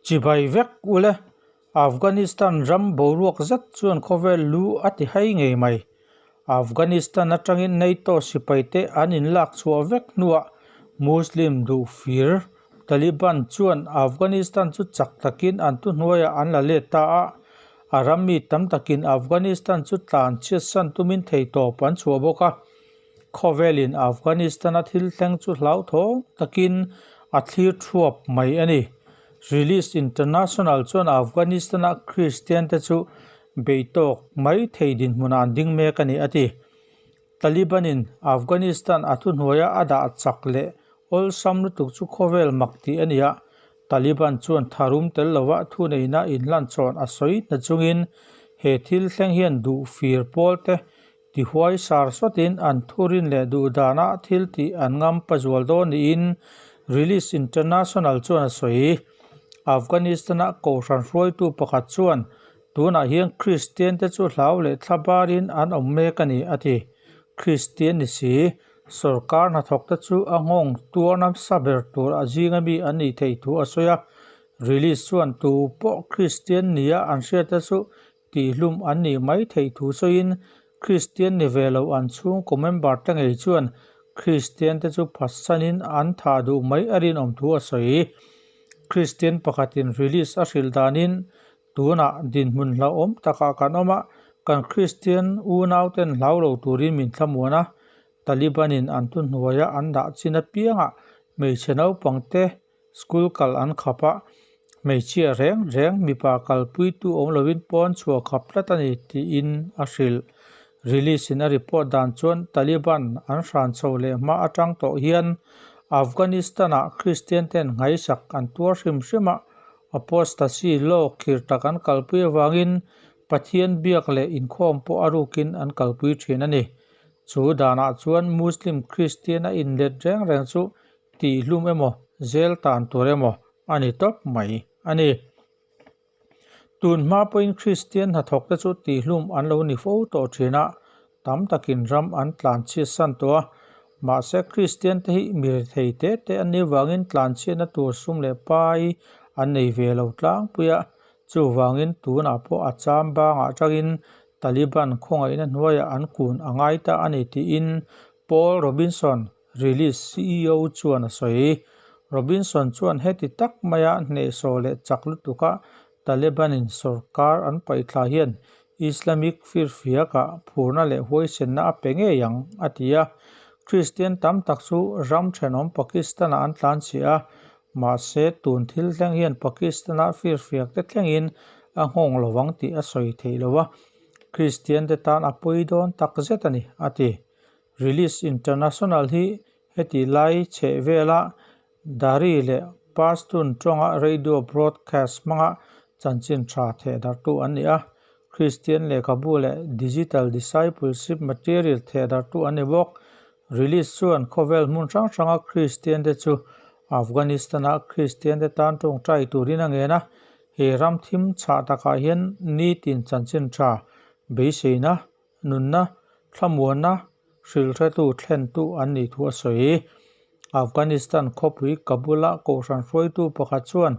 Chibai vek ule, Afghanistan ram boruak zet chuan khawvel lu a ti hai ngei mai. Afghanistan atangin NATO sipaite an inlak chhuah vek hnuah Muslim duhfir Taliban chuan Afghanistan chu chak takin an thuhnuaiah an la let ta a, a ram mi tam takin Afghanistan chu tlan chhiatsan tumin theihtawp an chhuah bawk a. Khawvelin Afghanistan-a thil thleng chu hlauthawng takin a thlir thuap mai a ni. Release International chuan Afghanistan-a Kristian-te chu beitawk mai thei dinhmunah an ding mek a ni, a ti. Taliban-in Afghanistan a thuhnuaia a dah chak leh awlsam lutuk chu khawvel mak tih a ni a, Taliban chuan tharum tel lova thuneihna inhlanchhawn a sawi hna chungin he thil thleng hian duh fir pawl te tihuai sar sawtin an thurin leh duh dana thil tih an ngam pazual dawn niin Release International chuan a sawi. Afghanistan-a kohhran hruaitu pakhat chuan Tunah hian Kristian te chu hlau leh thla barin an awm mek a ni, a ti. Kristian ni si, sorkar hnathawk te chu a nghawng tuar nasa ber tur a zinga mi an nih theih thu a sawi a. Release chuan tu pawh Kristian nia an hriat te chu tihhlum an nih mai theih thu sawiin Kristian ni ve lo an chhungkaw member te ngei chuan Kristian te chu phatsanin an thah duh mai a rinawm thu a sawi. Kristian pakhatin release a hrilh danin Tunah dinhmun hlauhawm takah kan awm a, kan Kristian unauten hlau lo turin min thlamuan a, Taliban-in an thuhnuaia an dah chin apiangah hmeichhe naupangte school kal an khap a, hmeichhia reng reng mipa kalpuitu awm lovin pawn chhuah khap tlat a ni tiin a hrilh. Release-in a report dan chuan Taliban an hran chho leh hma atang tawh hian Afghanistan-ah Kristian-ten nghaisak an tuar hrim hrim a, Apostasy law khir tak an kalpui avangin Pathian biak leh inkhawm pawh a rukin an kalpui thin a ni. Chu danah chuan Muslim Kristian a inlet reng reng chu tihhlum emaw, zel tan tur emaw a ni tawp mai a ni. Tun hma pawhin Kristian hnathawkte chu tihhlum an lo ni fo tawh thin a, Tam takin ram an tlanchhiatsan tawh a, mahse Kristiante hi mi rethei te te an nih vangin tlanchhiatna tur sum leh pai an nei ve lo tlangpui a, chuvangin tunah pawh a cham bangah atangin Taliban khawngaihna hnuaiah an kun a ngai ta a ni tiin Paul Robinson, Release ceo chuan a sawi. Robinson chuan heti tak maia hnehsawh leh chak lutuka Taliban-in sorkar an paihthla hian Islamic firfiakah phurna leh huaisenna a pe ngei ang, a ti a. Kristian tam tak chu ram thenawm Pakistan-ah an tlanchhiah a, mahse tun thil thleng hian Pakistan-a firfiakte thlengin a nghawng lo ang tih a sawi theih lo a, Kristiante tan a pawi dawn tak zet a ni, a ti. Release International hi heti lai chheh vela Dari leh Pashtun tawnga radio broadcast hmanga chanchin tha thehdarhtu an ni a, Kristian lehkhabu leh digital discipleship material thehdarhtu an ni bawk. Release chuan khawvel hmun hrang hranga Kristiante chu Afghanistan-a Kristiante tan tawngtai turin a ngen a, he ram thim chhah takah hian nitin chanchin tha beiseina Nunna, thlamuanna, hrilhretu thlentu an nih thu a sawi. Afghanistan khawpui Kabul-a kohhran hruaitu pakhat chuan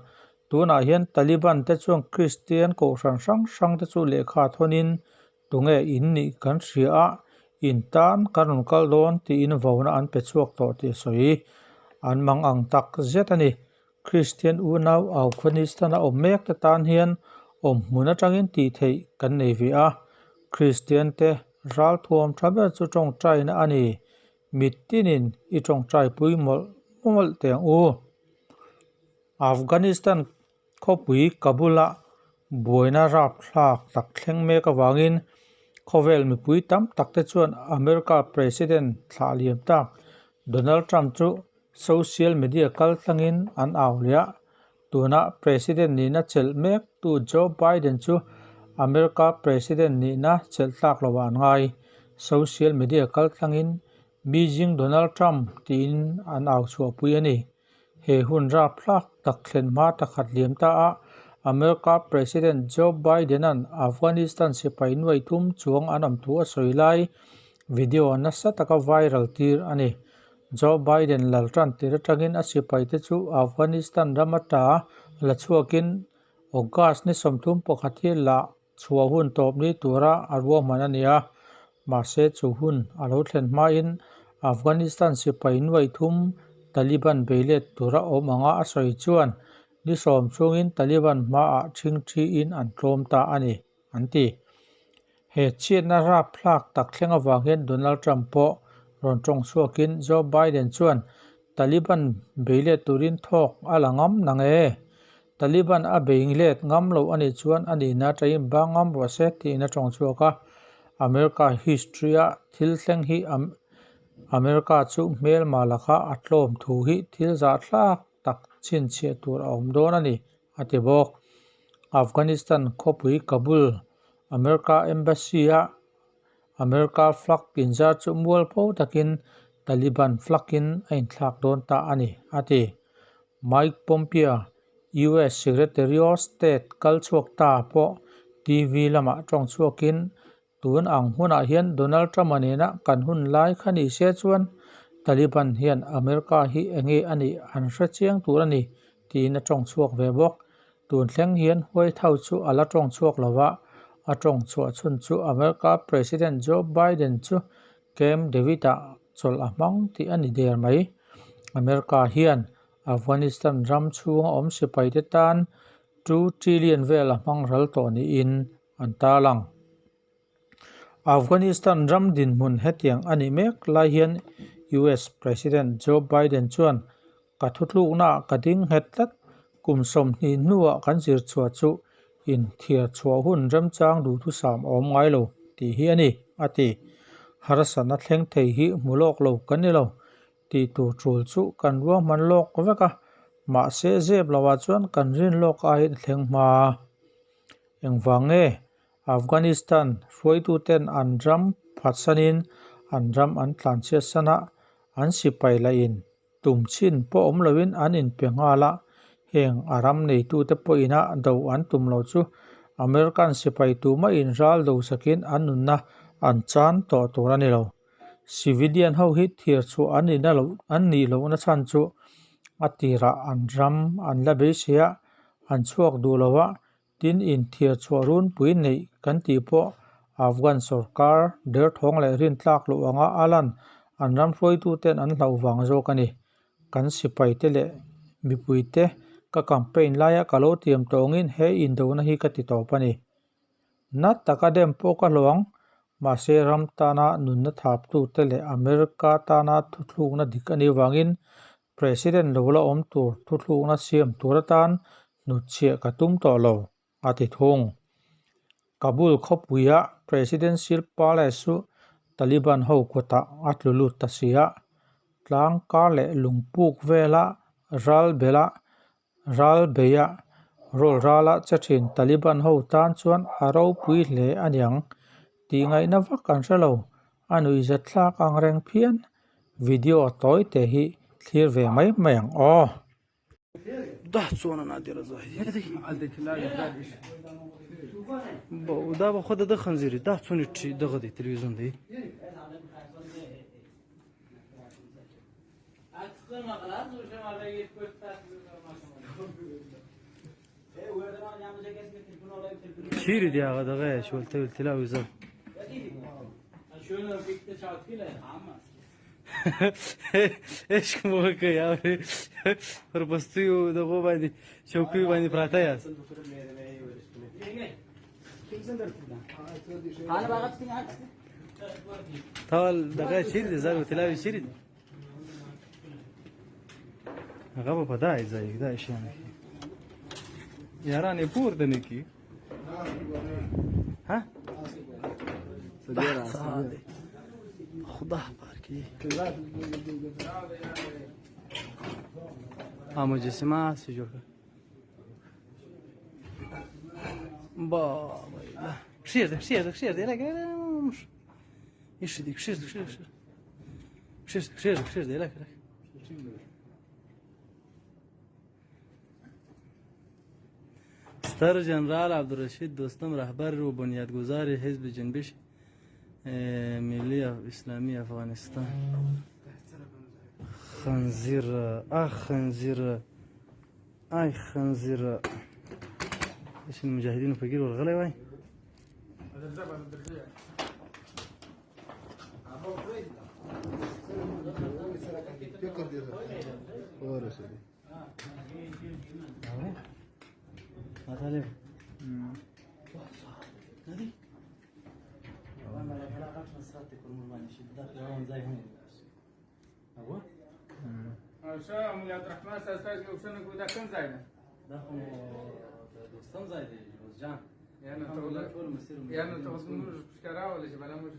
tunah hian Taliban te chuan Kristian kohhran hrang hrang te chu lehkha thawnin tunge in nih kan hria a, in tan kan rawn kal dawn tiin vauna an pe chhuak tawh tih a sawi. An mang ang tak zet a ni. Kristian unau Afghanistan-a awm mek te tan hian awm hmun atangin tih theih kan nei ve a. Kristiante ralthuam tha ber chu tawngtaina a ni. Mittinin i tawngtaipui mawlh mawlh teh ang u. Afghanistan khawpui Kabul-a buaina rapthlak tak thleng mek avangin khawvel mipui tam tak te chuan America President thlah liam tak Donald Trump chu Social media kal tlangin an au leh a, tuna President nihna chelh mek tu Joe Biden chu America President nihna chelh tlak loah an ngai. Social media kal tlangin Beijing Donald Trump tiin an au chhuahpui a ni. He hun rapthlak tak thlen hma takhat liam ta a. America President Joe Biden-a'n Afghanistan sipai nuai thum chuang an awm thu a sawi lai video nasa taka viral tir a ni. Joe Biden lal tan tir atangin a sipaite chu Afghanistan ram ata la chhuakin August ni 31 hi la chhuah hun tawp ni tura a ruahman a ni a, mahse chu hun a lo thlen hmain Afghanistan sipai nuai thum Taliban beilet tura awm anga a sawi chuan ni sawm chungin Taliban hmaah ṭhingṭhiin an tlawm ta a ni, an ti. He chhiatna rapthlak tak thleng avang hian Donald Trump pawh rawn tawng chhuakin Joe Biden chuan Taliban beilet turin thawk a la ngam nang e. Taliban a bei let ngam lo a nih chuan a nihna atangin bang ngam rawh se tiin a tawng chhuak a. America history-a thil thleng hi America chu hmelma laka a tlawm thu hi thil zahthlak tak chhinchhiah tur a awm dawn a ni, a ti bawk. Afghanistan khawpui Kabul America Embassy-a America flag inzar chu mualpho takin Taliban flag-in a inthlak dawn ta a ni, a ti. Mike Pompeo, US Secretary of State kal chhuak ta pawh TV lamah tawng chhuakin tun ang hunah hian Donald Trump-a nena kan hun lai kha ni se chuan Taliban hian America hi enge a nih an hre chiang tur a ni, tiin a tawng chhuak ve bawk. Tun thleng hian White House chu a la tawng chhuak lo va, a tawng chhuah chhun chu America President Joe Biden chu Camp David-ah chawlh a hmang tih a ni der mai. America hian Afghanistan ram chhunga awm sipaite tan two trillion vel a hmang ral tawh niin an tarlang. Afghanistan ram dinhmun hetiang a nih mek lai hian US President Joe Biden chuan ka thutluknaah ka ding nghet tlat, kum 20 hnuah kan zir chhuah chu inthiar chhuah hun remchang duhthusam a awm ngai lo tih hi a ni, a ti. Harsatna thleng thei hi hmu lawk lo kan ni lo tih tur tul chu kan ruahman lawk vek a, mahse zep lohah chuan kan rin lawk aiin a thleng hma. Engvang nge? Afghanistan hruaituten an ram phatsanin an ram an tlanchhiat san a, an sipai lahin tum chhin pawh awm loin an inpe nghal a, heng a ram neitute pawhina do an tum lo chu American sipai tumahin ral do sakin an nunna an chan tawh tur a ni lo. Civilian ho hi thir chhuah an nihna loh an nih lohna chhan chu a tirah an ram an la beisei a, an chhuak duh lo a, Tin, inthiar chhuah runpui neih kan tih pawh Afghan sorkar derthawng leh rintlak loh anga a lan an ram hruaituten an hlauh vang zawk a ni. Kan sipaite leh mipuite ka campaign laia ka lo tiam tawngin he indona hi ka ti tawp a ni. Na taka dem pawh ka hlawh ang, mahse ram tana nunna thaptute leh America tana thuthlukna dik a nih vangin President lo la awm tur thuthlukna siam tur atan hnutchhiah ka tum tawh lo, a ti thung. Kabul khawpuia Presidential Palace chu Taliban ho kutah a tlu lut ta si a, tlang kar leh lungpuk vela ral bela ral beia rawl rala che thin Taliban ho tan chuan a ropui hle a niang tih ngaihna vak an hre lo, a nuihzat thlak ang reng phian. Video tawi te hi thlir ve mai mai ang aw. دا څونه نادره ځای دی دا به خو د خنزیر دا څونه دغه دی تلویزیون دی چیرې دی هغه دغه چې ولته تلویزیون عشق مو وکړ یاورې پر پستیو دغو باندې چوکیو باندې پراته یاست. تاول دغه چیرې دی زر طلاوې چیرې دي هغه به په دای ځای کې دا شیان یاران یې پورته نه کړي ها خدا پارکی ها مجسمه هسې جوړ کړه بابا کښېږده کښېږده کښېږده لکه ایښي دي کښېږده کښېږده کښېږده کښېږده کښېږده لکه ستر جنرال عبدالرشید دوستم رهبر و بنیادگذار حزب جنبش ملي اسلامي افغانستان. خنزیر، اخ خنزیر، آی خنزیر، چې مجاهدینو په ګیر ورغلی وای. شه مولوي عبدالرحمن صاحب، ستاسو پوښتنه کوو، دا کوم ځای دی؟ دا خو د دوستم ځای دی، روزجان. یا نو ته یا نو ته اوس موږ پکې راولې چې بله موږ